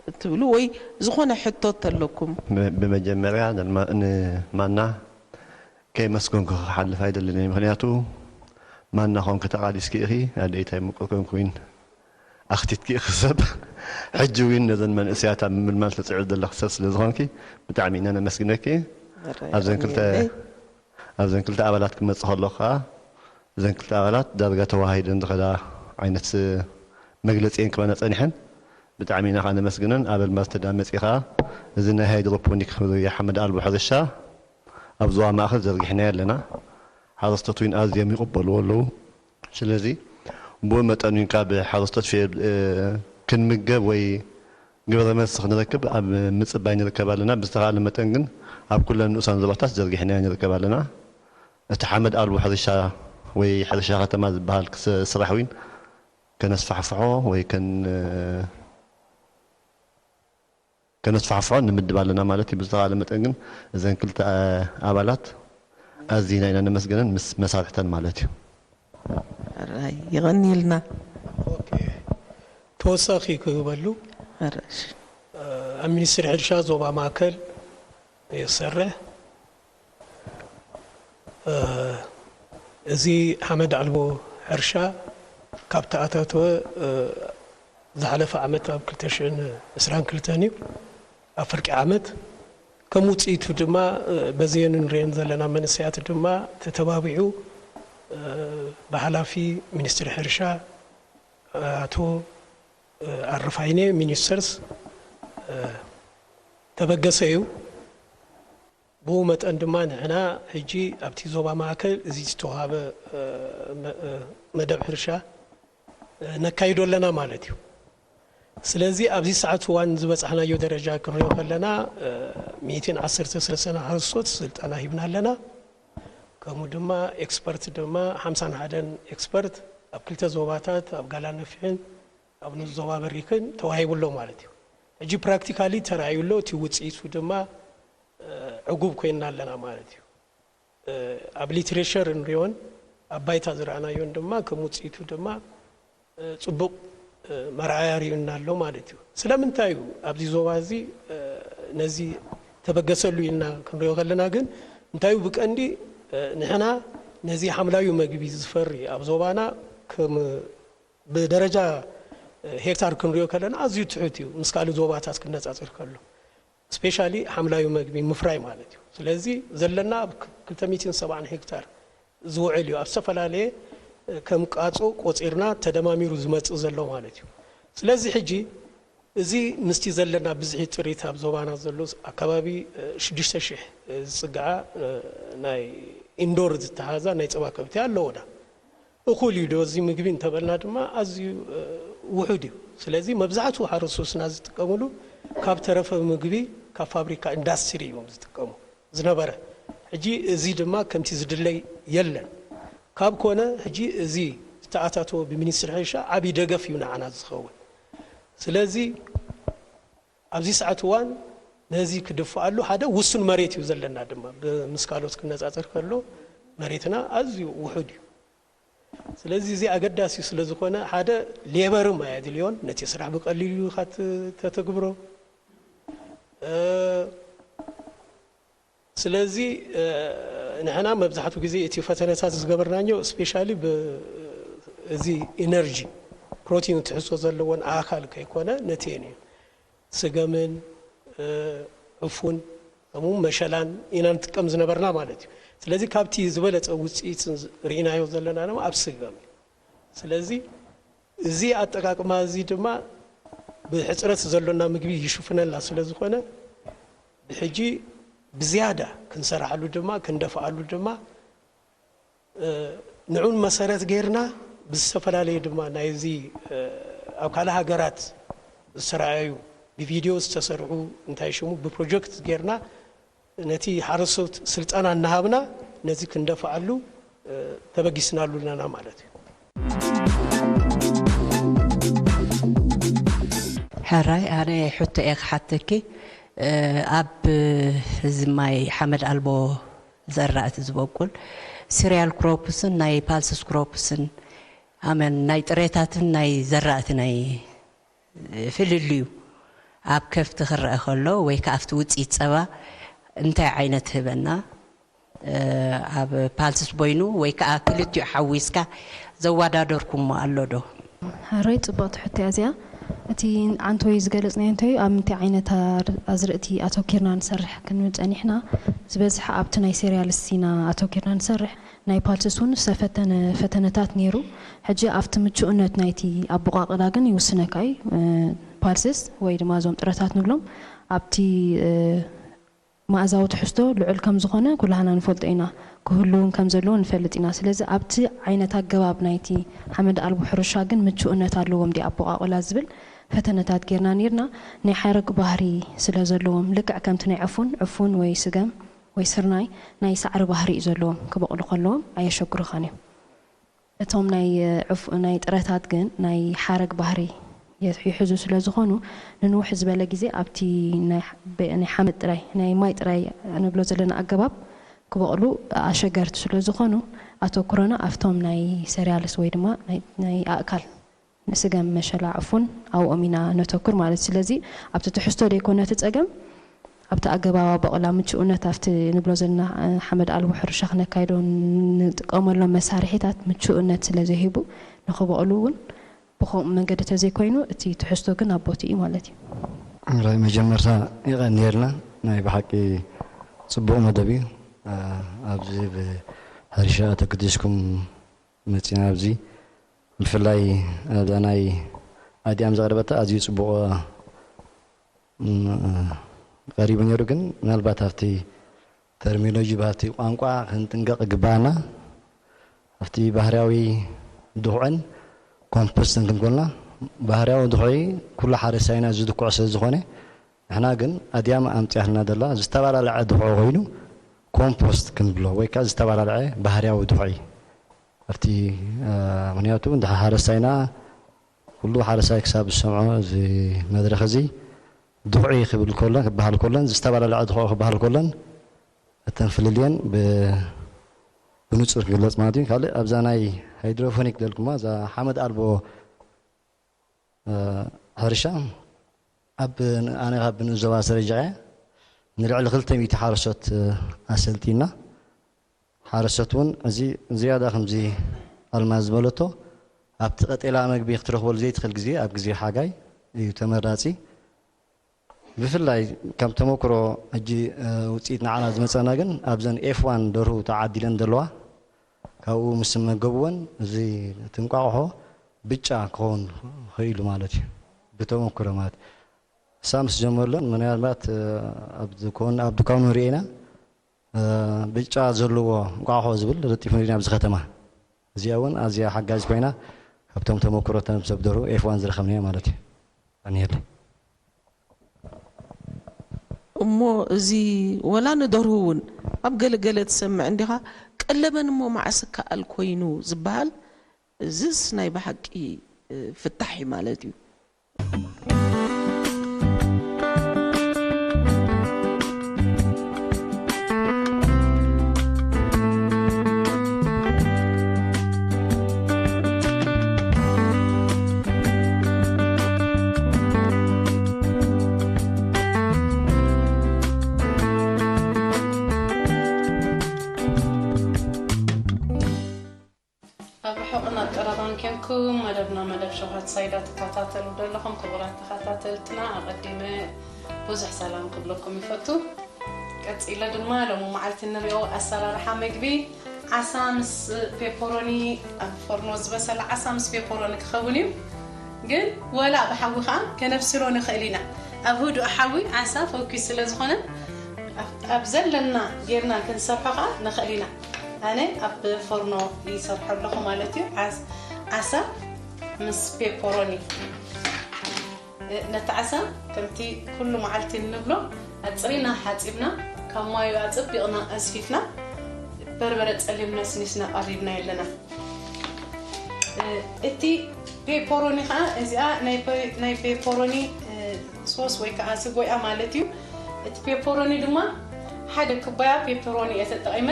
እትብሉ ወይ ዝኾነ ሕቶ ተለኩም? ብመጀመርያ ንማና ከየመስገንኩ ክሓልፍ ኣይደልን እየ። ምኽንያቱ ማና ኾንኪ ተቓሊስኪ ኢኺ፣ ኣደይታይ ምቁር ኮንኩ ዊን ኣኽቲትኪ ኢኺ ሰብ። ሕጂ ዊን ነዘን መንእሰያት ኣብ ምምልማል ትጽዕሪ ዘለኺ ሰብ ስለ ዝኾንኪ ብጣዕሚ ኢና ነመስግነኪ። ኣብዘን ክልተ ኣብዘን ክልተ ኣባላት ክመጽእ ከለኹ ከኣ እዘን ክልተ ኣባላት ዳርጋ ተዋሃሂደን ዝኸዳ ዓይነት መግለጺ እየን ክኾና ጸኒሐን። ብጣዕሚ ኢና ከኣ ነመስግነን። ኣብ ኣልማዝ ተዳመጺ ከኣ እዚ ናይ ሃይድሮፖኒክ ወይ ሓመድ ኣልቦ ሕርሻ ኣብ ዞባ ማእከል ዘርጊሕናዮ ኣለና። ሓረስቶት እውን ኣዝዮም ይቕበልዎ ኣለዉ። ስለዚ ብኡ መጠን እውን ካብ ሓረስቶት ክንምገብ ወይ ግብረ መልሲ ክንረክብ ኣብ ምጽባይ ንርከብ ኣለና። ብዝተኻእለ መጠን ግን ኣብ ኩለን ንኡሳን ዞባታት ዘርጊሕናዮ ንርከብ ኣለና። እቲ ሓመድ ኣልቦ ሕርሻ ወይ ሕርሻ ከተማ ዝበሃል ስራሕ እውን ከነስፋሕፍሖ ወይ ከነስፋሕፍሖ ንምድብ ኣለና ማለት እዩ። ብዝተኻእለ መጠን ግን እዘን ክልተ ኣባላት ኣዚና ኢና ነመስግነን ምስ መሳርሕተን ማለት እዩ። ይቐንየልና። ተወሳኺ ክህበሉ ኣብ ሚኒስትሪ ሕርሻ ዞባ ማእከል እየ ዝሰርሕ። እዚ ሓመድ ኣልቦ ሕርሻ ካብ ተኣታተወ ዝሓለፈ ዓመት ኣብ ክልተ ሽሕን ዕስራን ክልተን እዩ፣ ኣብ ፍርቂ ዓመት። ከም ውፅኢቱ ድማ በዘን ንሪአን ዘለና መንእሰያት ድማ ተተባቢዑ ብሓላፊ ሚኒስትሪ ሕርሻ ኣቶ ኣረፋይነ ሚኒስተርስ ተበገሰ እዩ። ብኡ መጠን ድማ ንሕና ሕጂ ኣብቲ ዞባ ማእከል እዚ ዝተዋሃበ መደብ ሕርሻ ነካይዶ ኣለና ማለት እዩ። ስለዚ ኣብዚ ሰዓት እዋን ዝበጻሕናዮ ደረጃ ክንሪኦ ከለና ሚእትን ዓሰርተ ሰለስተን ሓረስቶት ስልጠና ሂብና ኣለና። ከምኡ ድማ ኤክስፐርት ድማ ሓምሳን ሓደን ኤክስፐርት ኣብ ክልተ ዞባታት ኣብ ጋላነፍሕን ኣብ ንዞባ በሪክን ተዋሂቡ ኣሎ ማለት እዩ። ሕጂ ፕራክቲካሊ ተራእዩ ኣሎ። እቲ ውፅኢቱ ድማ ዕጉብ ኮይንና ኣለና ማለት እዩ። ኣብ ሊትሬቸር እንሪኦን ኣብ ባይታ ዝረኣናዮን ድማ ከም ውፅኢቱ ድማ ፅቡቕ መርኣያ ሪኡና ኣሎ ማለት እዩ። ስለምንታይ እዩ ኣብዚ ዞባ እዚ ነዚ ተበገሰሉ ኢልና ክንሪኦ ከለና ግን እንታይ እዩ ብቀንዲ ንሕና ነዚ ሓምላዊ መግቢ ዝፈሪ ኣብ ዞባና ከም ብደረጃ ሄክታር ክንሪኦ ከለና ኣዝዩ ትሑት እዩ ምስ ካልእ ዞባታት ክነፃፀር ከሎ። ስፔሻሊ ሓምላዊ መግቢ ምፍራይ ማለት እዩ። ስለዚ ዘለና ኣብ ክልተ ሚእትን ሰብዓን ሄክታር ዝውዕል እዩ። ኣብ ዝተፈላለየ ከም ቃጾ ቆጺርና ተደማሚሩ ዝመጽእ ዘሎ ማለት እዩ። ስለዚ ሕጂ እዚ ምስቲ ዘለና ብዝሒ ጥሪት ኣብ ዞባና ዘሎ ኣከባቢ ሽዱሽተ ሽሕ ዝጽግዓ ናይ ኢንዶር ዝተሓዛ ናይ ጸባ ከብቲ ኣለዎና። እኹል እዩ ዶ እዚ ምግቢ እንተበልና ድማ ኣዝዩ ውሑድ እዩ። ስለዚ መብዛሕትኡ ሓረስቶትና ዝጥቀምሉ ካብ ተረፈ ምግቢ ካብ ፋብሪካ ኢንዳስትሪ እዮም ዝጥቀሙ ዝነበረ። ሕጂ እዚ ድማ ከምቲ ዝድለይ የለን። ካብ ኮነ ሕጂ እዚ ዝተኣታተወ ብሚኒስትሪ ሕርሻ ዓብዪ ደገፍ እዩ ንዓና ዝኸውን። ስለዚ ኣብዚ ሰዓት እዋን ነዚ ክድፍኣሉ ሓደ ውሱን መሬት እዩ ዘለና ድማ ምስ ካልኦት ክነፃፀር ከሎ መሬትና ኣዝዩ ውሑድ እዩ። ስለዚ እዚ ኣገዳሲ ስለ ዝኾነ ሓደ ሌበርም ኣየድልዮን ነቲ ስራሕ ብቀሊሉ ኢኻ ተተግብሮ። ስለዚ ንሕና መብዛሕትኡ ግዜ እቲ ፈተነታት ዝገበርናዮ ስፔሻሊ እዚ ኢነርጂ ፕሮቲን ትሕዝቶ ዘለዎን ኣእካል ከይኮነ ነቲ እየን እዩ ስገምን ዕፉን ከምኡ መሸላን ኢና ንጥቀም ዝነበርና ማለት እዩ። ስለዚ ካብቲ ዝበለፀ ውፅኢት ርኢናዮ ዘለና ድማ ኣብ ስገም እዩ። ስለዚ እዚ ኣጠቃቅማ እዚ ድማ ብሕፅረት ዘሎና ምግቢ ይሽፍነልና ስለ ዝኾነ ብሕጂ ብዝያዳ ክንሰራሓሉ ድማ ክንደፍኣሉ ድማ ንዑን መሰረት ጌርና ብዝተፈላለየ ድማ ናይዚ ኣብ ካልእ ሃገራት ዝተረኣዩ ብቪድዮ ዝተሰርሑ እንታይ ሽሙ ብፕሮጀክት ጌርና ነቲ ሓረስቶት ስልጠና እናሃብና ነዚ ክንደፍኣሉ ተበጊስናሉ ኣለና ማለት እዩ። ሕራይ ኣነ ሕቶ እየ ክሓተኪ ኣብ እዚ ማይ ሓመድ ኣልቦ ዘራእቲ ዝበቁል ሲሪያል ክሮፕስን ናይ ፓልስስ ክሮፕስን ኣመን ናይ ጥሬታትን ናይ ዘራእቲ ናይ ፍልልዩ ኣብ ከፍቲ ክረአ ከሎ ወይ ከዓ ኣብቲ ውፅኢት ፀባ እንታይ ዓይነት ህበና ኣብ ፓልስስ ቦይኑ ወይ ከዓ ክልቲኡ ሓዊስካ ዘወዳደርኩሞ ኣሎ ዶ? ሕራይ ፅብቕቲ ሕቶ እያ እዚኣ። እቲ ዓንተወይ ዝገለፅናዮ እንተዩ ኣብ ምንታይ ዓይነት ኣር- ኣዝርእቲ ኣተኪርና ንሰርሕ ክንብል ፀኒሕና። ዝበዝሐ ኣብቲ ናይ ሴሪያልስ ኢና ኣተኪርና ንሰርሕ። ናይ ፓልስስ እውን ዝተፈተነ ፈተነታት ነይሩ። ሕጂ ኣብቲ ምቹእነት ናይቲ ኣቦቓቕላ ግን ይውስነካ እዩ። ፓልስስ ወይ ድማ እዞም ጥረታት ንብሎም ኣብቲ መኣዛዊ ትሕዝቶ ልዑል ከም ዝኾነ ኩላህና ንፈልጦ ኢና፣ ክህሉ እውን ከም ዘለዎ ንፈልጥ ኢና። ስለዚ ኣብቲ ዓይነት ኣገባብ ናይቲ ሓመድ ኣልቦ ሕርሻ ግን ምቹእነት ኣለዎም ድዩ ኣቦቓቕላ ዝብል ፈተነታት ጌርና ኔርና። ናይ ሓረግ ባህሪ ስለ ዘለዎም፣ ልክዕ ከምቲ ናይ ዕፉን፣ ዕፉን ወይ ስገም ወይ ስርናይ ናይ ሳዕሪ ባህሪ እዩ ዘለዎም፣ ክበቑሉ ከለዎም ኣየሸግሩኻን እዮም። እቶም ናይ ናይ ጥረታት ግን ናይ ሓረግ ባህሪ ይሕዙ ስለ ዝኾኑ ንንውሕ ዝበለ ግዜ ኣብቲ ናይ ሓመድ ጥራይ ናይ ማይ ጥራይ ንብሎ ዘለና ኣገባብ ክበቕሉ ኣሸገርቲ ስለ ዝኾኑ ኣተኩሮና ኣብቶም ናይ ሰሪያልስ ወይ ድማ ናይ ኣእካል ንስገም መሸላ ዕፉን ኣብኦም ኢና ነተኩር ማለት ስለዚ ኣብቲ ትሕዝቶ ደይኮነ እቲ ጸገም ኣብቲ ኣገባብ ኣበቆላ ምቹእነት ኣብቲ ንብሎ ዘለና ሓመድ ኣልቦ ሕርሻ ክነካይዶ ንጥቀመሎም መሳርሒታት ምቹእነት ስለ ዘይህቡ ንክበቕሉ እውን ብከምኡ መንገዲ ተዘይኮይኑ እቲ ትሕዝቶ ግን ኣብ ቦትኡ እዩ ማለት እዩ። ራይ መጀመርታ ይቐንየልና ናይ ብሓቂ ፅቡቕ መደብ እዩ። ኣብዚ ብሕርሻ ተገዲስኩም መፂና ኣብዚ ብፍላይ ኣብዛ ናይ ኣዲኣም ዘቕረበታ ኣዝዩ ፅቡቕ ቀሪቡ ነይሩ። ግን ምናልባት ኣብቲ ተርሚኖሎጂ ብሃብቲ ቋንቋ ክንጥንቀቕ ይግባኣና። ኣብቲ ባህርያዊ ድኹዕን ኮምፖስትን ክንኮልና ባህርያዊ ድኹዒ ኩሉ ሓረሳይና ዝድኩዕ ስለ ዝኾነ ንሕና ግን ኣድያም ኣምፅያትና ደላ ዝተባላለዐ ድኹዒ ኮይኑ ኮምፖስት ክንብሎ ወይ ከዓ ዝተባላለዐ ባህርያዊ ድኹዒ ኣብቲ ምክንያቱ እንድሕር ሓረሳይና ኩሉ ሓረሳይ ክሳብ ዝሰምዖ እዚ መድረኽ እዚ ድኹዒ ክብል ከሎን ክበሃል ከሎን ዝተባላለዐ ድኹዒ ክበሃል ከሎን እተን ፍልልየን ብንፁር ክግለፅ ማለት እዩ። ካልእ ኣብዛ ናይ ሃይድሮፎኒክ ደልኩማ እዛ ሓመድ ኣልቦ ሕርሻ ኣብ ኣነ ካብ ንኡስ ዞባ ሰረጃ እየ ንልዕሊ ክልተ ሚእቲ ሓረሶት ኣሰልጢና። ሓረሶት እውን እዚ ዝያዳ ከምዚ ኣልማዝ ዝበለቶ ኣብቲ ቀጤላ መግቢ ክትረኽበሉ ዘይትኽእል ግዜ ኣብ ግዜ ሓጋይ እዩ ተመራፂ። ብፍላይ ካብ ተመክሮ ሕጂ ውፅኢት ንዓና ዝመፀና ግን ኣብዘን ኤፍ ዋን ደርሁ ተዓዲለን ዘለዋ ካብኡ ምስ መገብወን እዚ እቲ እንቋቑሖ ብጫ ክኸውን ኽኢሉ ማለት እዩ። ብተመክሮ ማለት እሳ ምስ ጀመርለን ምናልባት ኣብ ድኳኑ ርኤና ብጫ ዘለዎ እንቋቑሖ ዝብል ለጢፉ ንሪና ኣብዚ ከተማ እዚኣ እውን ኣዝያ ሓጋዚ ኮይና ካብቶም ተመክሮተን ሰብ ደርሁ ኤፍ ዋን ዝረኸብናዮ ማለት እዩ። ቀንየለይ። እሞ እዚ ወላ ንደርሁ እውን ኣብ ገለገለ ትሰምዕ እንዲኻ ቀለበን እሞ መዓስ ከኣል ኮይኑ ዝበሃል እዝስ ናይ ብሓቂ ፍታሕ እዩ ማለት እዩ። ኣብ ርሑቕን ኣብ ቀረባን ኬንኩም መደብና መደብ ሸውሃት ሳይዳ ትከታተሉ ዘለኹም ክቡራት ተኸታተልትና ኣቐዲመ ብዙሕ ሰላም ክብለኩም ይፈቱ። ቀጺለ ድማ ሎሚ መዓልቲ እንሪኦ ኣሰራርሓ መግቢ ዓሳ ምስ ፔፐሮኒ ኣብ ፎርኖ ዝበሰለ ዓሳ ምስ ፔፐሮኒ ክኸውን እዩ። ግን ወላ ብሓዊ ከዓ ከነብስሎ ንኽእል ኢና። ኣብ ህዱእ ሓዊ ዓሳ ፈኲስ ስለ ዝኾነ ኣብ ዘለና ጌርና ክንሰርሖ ከዓ ንኽእል ኢና። ኣነ ኣብ ፎርኖ ይሰርሖ ኣለኹ ማለት እዩ። ዓሳ ምስ ፔፐሮኒ ነቲ ዓሳ ከምቲ ኩሉ መዓልቲ እንብሎ ኣፅሪና ሓፂብና ካብ ማዩ ኣፀቢቕና ኣዝፊፍና በርበረ ፀሊም ነስኒስና ቀሪብና ኣለና። እቲ ፔፐሮኒ ከዓ እዚኣ ናይ ፔፐሮኒ ሶስ ወይ ከዓ ስጎያ ማለት እዩ። እቲ ፔፐሮኒ ድማ ሓደ ኩባያ ፔፐሮኒ እየ ተጠቒመ።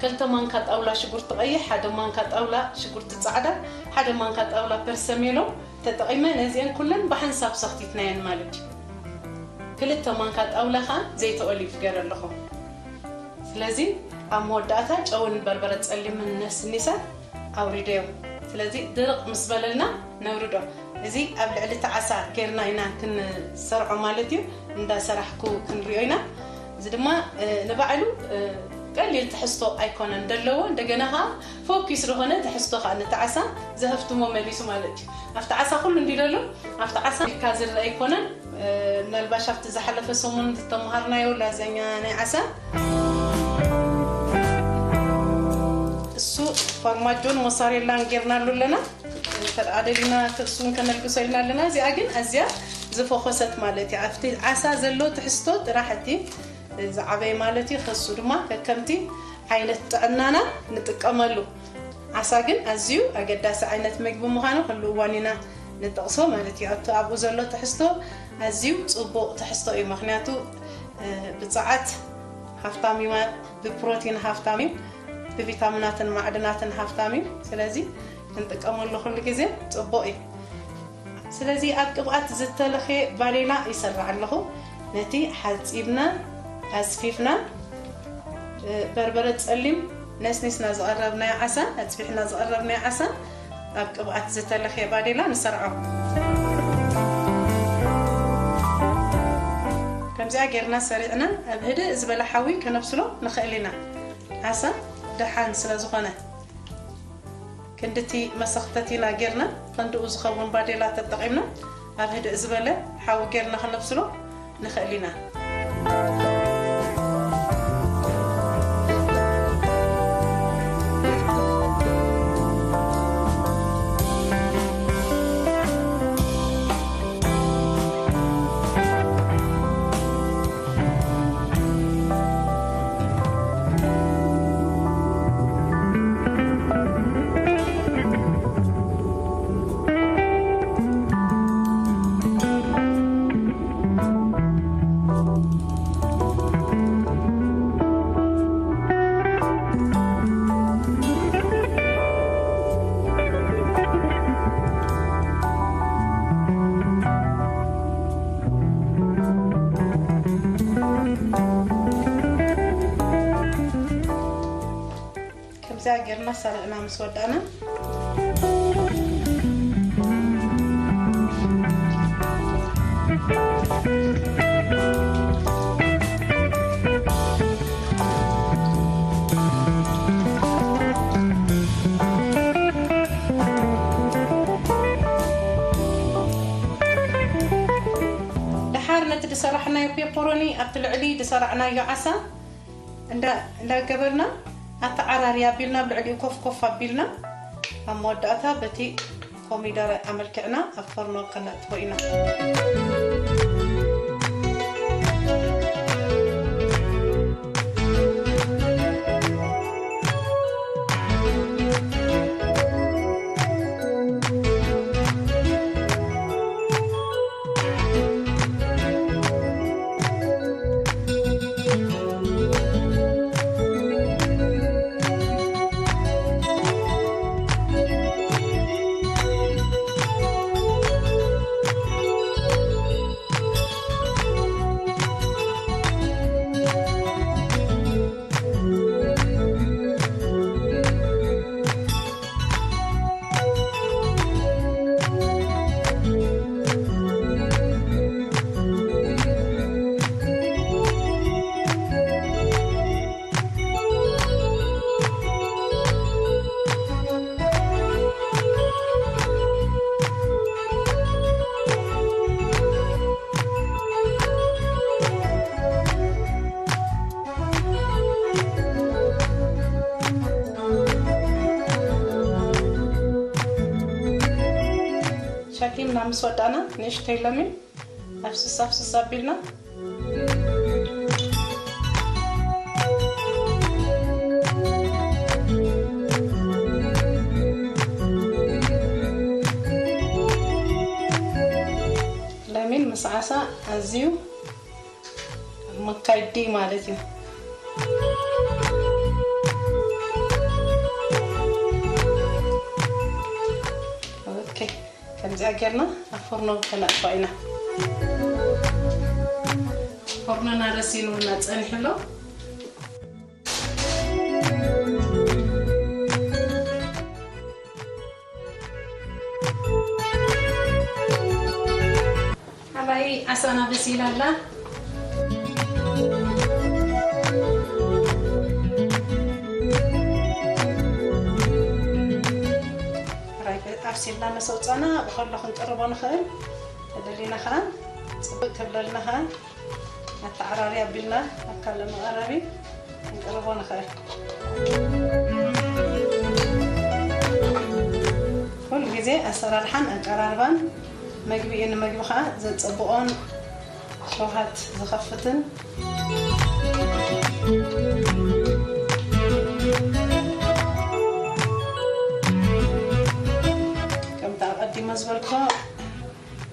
ክልተ ማንካ ጣውላ ሽጉርቲ ቀይሕ፣ ሓደ ማንካ ጣውላ ሽጉርቲ ፃዕዳ፣ ሓደ ማንካ ጣውላ ፐርሰሜሎ ተጠቒመ። ነዚአን ኩለን ብሓንሳብ ሰኽቲትናየን ማለት እዩ። ክልተ ማንካ ጣውላ ከዓ ዘይቲ ኦሊቭ ገይረ ኣለኹ። ስለዚ ኣብ መወዳእታ ጨውን በርበረ ፀሊምን ነስኒሰ ኣውሪደዮ። ስለዚ ድርቕ ምስ በለልና ነውርዶ። እዚ ኣብ ልዕሊ እቲ ዓሳ ጌርና ኢና ክንሰርዖ ማለት እዩ። እንዳሰራሕኩ ክንሪኦ ኢና። እዚ ድማ ንባዕሉ ቀሊል ትሕዝቶ ኣይኮነን ዘለዎ እንደገና ከዓ ፎኪስ ዝኾነ ትሕዝቶ ከዓ ነቲ ዓሳ ዘህፍትሞ መሊሱ ማለት እዩ። ኣብቲ ዓሳ ኩሉ እንዲ ዘሎ ኣብቲ ዓሳ ኢልካ ዝረአ ኣይኮነን። ምናልባሽ ኣብቲ ዝሓለፈ ሰሙን ዝተምሃርናዮ ላዘኛ ናይ ዓሳ እሱ ፎርማጆን ሞሳሬላን ጌርናሉ ኣለና። ተደሊና ክሱን ከነልግሶ ኢልና ኣለና። እዚኣ ግን ኣዝያ ዝፈኾሰት ማለት እዩ። ኣብቲ ዓሳ ዘሎ ትሕዝቶ ጥራሕ እቲ ዝዓበየ ማለት እዩ። ከሱ ድማ ከከምቲ ዓይነት ጥዕናና ንጥቀመሉ። ዓሳ ግን ኣዝዩ ኣገዳሲ ዓይነት መግቢ ምዃኑ ኩሉ እዋን ኢና ንጠቕሶ ማለት እዩ። ኣብቲ ኣብኡ ዘሎ ትሕዝቶ ኣዝዩ ጽቡቕ ትሕዝቶ እዩ። ምኽንያቱ ብጸዓት ሃፍታም እዩ፣ ብፕሮቲን ሃፍታም እዩ፣ ብቪታሚናትን ማዕድናትን ሃፍታም እዩ። ስለዚ ክንጥቀመሉ ኩሉ ግዜ ጽቡቕ እዩ። ስለዚ ኣብ ቅብኣት ዝተለኽየ ባዴላ ይሰርዕ ኣለኹ። ነቲ ሓጺብና ኣጽፊፍና፣ እ፣ በርበረ ጸሊም ነስኒስና ዝቐረብናዮ ዓሳ፣ ኣጽፊሕና ዝቐረብናዮ ዓሳ ኣብ ቅብኣት ዝተለኽየ ባዴላ ንሰርዖ። ከምዚኣ ጌርና ሰሪዕና ኣብ ህድእ ዝበለ ሓዊ ከነብስሎ ንኽእል ኢና። ዓሳ ደሓን ስለ ዝኾነ። ክንድቲ መሰኽተቲና ጌርና፣ ክንድኡ ዝኸውን ባዴላ ተጠቒምና፣ ኣብ ህድእ ዝበለ ሓዊ ጌርና ከነብስሎ ንኽእል ኢና። ከምዚኣ ጌርና ሰሪዕና ምስ ወዳእና፣ ደሓር ነቲ ዝሰራሕናዮ ፔፐሮኒ ኣብቲ ልዕሊ ዝሰራዕናዮ ዓሳ እንዳ-፣ እንዳገበርና ኣተዓራርያ ኣቢልና፣ ኣብ ልዕሊኡ ኮፍ ኮፍ ኣቢልና፣ ኣብ መወዳእታ በቲ ኮሚደረ ኣመልኪዕና ኣብ ፎርኖ ከነእትዎ ኢና። ሸኪምና ምስ ወዳእና ንእሽተይ ለሚን ኣፍስስ ኣፍስስ ኣቢልና፣ ለሚን ምስ ዓሳ ኣዝዩ መካይዲ ማለት እዩ። ኦኬ፣ ከምዚኣ ጌርና ኣብ ፎርኖ ከነጥፋ ኢና። ፎርኖና ረሲኑና ጸኒሑ ኣሎ። ሓባይ ዓሳና በሲላ ኣላ። ሕራይ ኣብሲልና መሰውፃና ብኸሎ ክንጥርቦ ንኽእል። ተደሊና ኸዓ ፅብቅ ክብለልና ኸዓ ኣተዓራሪ ኣቢልና ኣብ ካልእ መቐረቢ ክንቅርቦ ንኽእል። ኩሉ ግዜ ኣሰራርሓን ኣቀራርባን መግቢ እዩ ንመግቢ ኸዓ ዘጸብቖን ሸውሃት ዝኸፍትን። ከምቲ ኣቐዲመ ዝበልኩ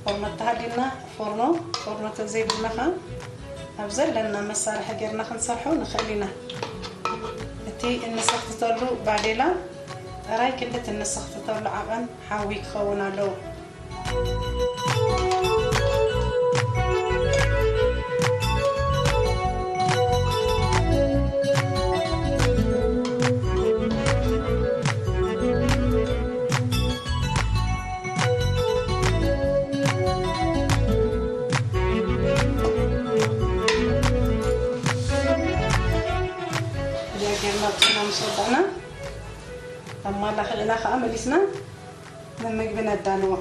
ፎርኖ ተሃልዩና፣ ፎርኖ፣ ፎርኖ ተዘይብልና ኸዓ ኣብ ዘለና መሳርሒ ጌርና ክንሰርሖ ንኽእል ኢና። እቲ እንሰኽትተሉ ባዴላ ጥራይ ክንዲ እቲ እንሰኽትተሉ ዓቐን ሓዊ ክኸውን ኣለዎ። ተመላኺዕና ከዓ መሊስና ንምግቢ ነዳልዎ።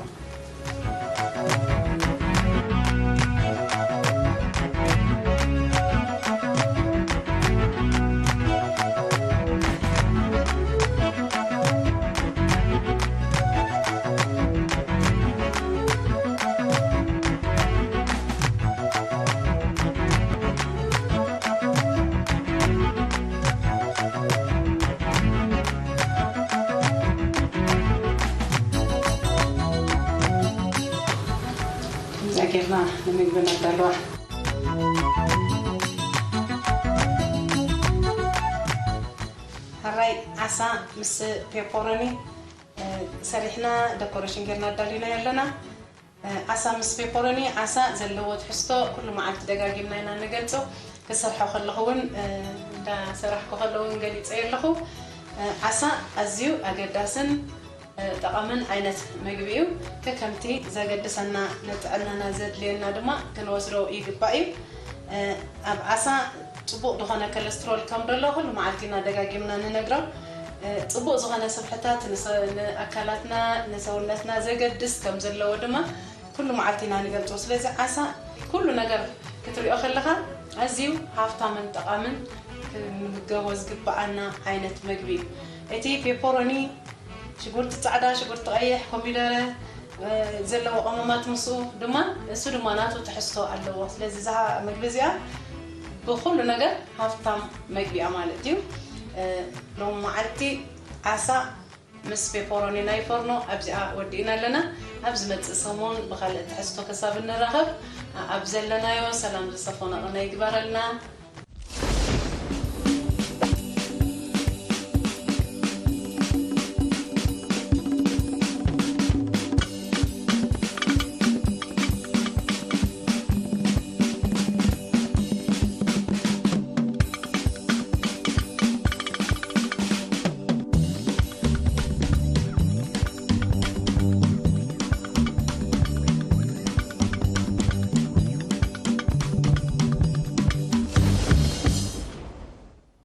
ከምዚኣ ጌርና ንምግቢ ነዳልዋ። ሕራይ ዓሳ ምስ ፔፐሮኒ፣ እ፣ ሰሪሕና ደኮሬሽን ጌርና ኣዳሊና ኣለና። እ፣ ዓሳ ምስ ፔፐሮኒ፣ ዓሳ ዘለዎ ትሕዝቶ ኩሉ መዓልቲ ደጋጊምና ኢና ንገልጾ። ክሰርሖ ከለኹ እውን፣ እ፣ እንዳሰራሕኩ ከለኹ እውን ገሊጸ ኣለኹ። እ፣ ዓሳ ኣዝዩ ኣገዳስን፣ እ፣ ጠቓምን ዓይነት መግቢ እዩ። ከከምቲ ዘገድሰና ንጥዕናና ዘድልየና ድማ ክንወስዶ ይግባእ እዩ። እ፣ ኣብ ዓሳ ጽቡቕ ዝኾነ ኮለስትሮል ከም ዘሎ ኩሉ መዓልቲ ኢና ደጋጊምና ንነግሮ። እ፣ ጽቡቕ ዝኾነ ስብሕታት ንሰ-፣ ንኣካላትና፣ ንሰውነትና ዘገድስ ከም ዘለዎ ድማ ኩሉ መዓልቲ ኢና ንገልጾ። ስለዚ ዓሳ ኩሉ ነገር ክትሪኦ ከለኻ ኣዝዩ ሃፍታምን ጠቓምን ክንምገቦ ዝግብኣና ዓይነት መግቢ እዩ። እቲ ፔፐሮኒ፣ ሽጉርቲ ጻዕዳ፣ ሽጉርቲ ቀይሕ፣ ኮሚደረ፣ እ፣ ዘለዎ ቀመማት ምስኡ ድማ፣ እሱ ድማ ናቱ ትሕዝቶ ኣለዎ። ስለዚ እዛ መግቢ እዚኣ ብኹሉ ነገር ሃፍታም መግቢ እያ ማለት እዩ። እ፣ ሎም መዓልቲ ዓሳ ምስ ፔፐሮኒ ናይ ፎርኖ ኣብዚኣ ወዲእና ኣለና። ኣብ ዝመጽእ ሰሙን ብኻልእ ትሕዝቶ ክሳብ እንራኸብ፣ ኣብ ዘለናዮ ሰላም ዝሰፈኖ ቅነ ይግበረልና።